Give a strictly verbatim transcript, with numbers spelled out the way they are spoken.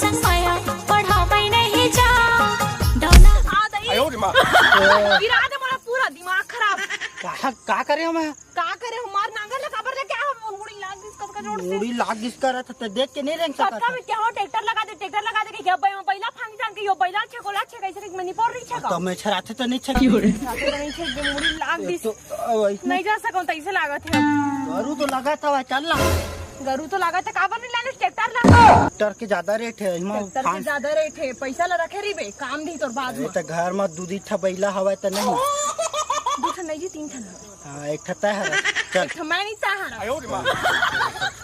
संग माया पढ़ावै नहीं जा। डौला। आ दई। गिरा दे मोला पूरा दिमाग खराब। का, का करे हो मैं? का करे हो? मार नांगर ला काबर लेके आ? मुड़ी लाग गिस कतका जोर से। मुड़ी लाग गिस करत ह, त देख के नहीं रेंग सकत पक्का ह। में क्या हो? ट्रैक्टर लगा दे, ट्रैक्टर लगा दे के क्या बै-, बैला फांग जान के यो बैला छे गोला छे कैसे के मनी पोर रही छे का? त मैं छराथे त नहीं छरा। छराथे त नहीं छे, मुड़ी लाग गिस। तो, अ, वही नहीं जा सकूं, तैसे लागत है। गरू तो लगा था, चल ना। गरू तो लगा था, काबर नहीं लाने ट्रैक्टर ला? ट्रैक्टर के ज्यादा रेट है, इमा ट्रैक्टर के ज्यादा रेट है, पैसा ला रखे रही बे, काम दी तोर बाद अरे, में। त घर में दू दी ठा बैला हवा त नहीं। दू ठा नहीं जी, तीन ठा हवा। हाँ, एक ठा तय हरा। चल। एक ठा मैं नहीं तय हरा।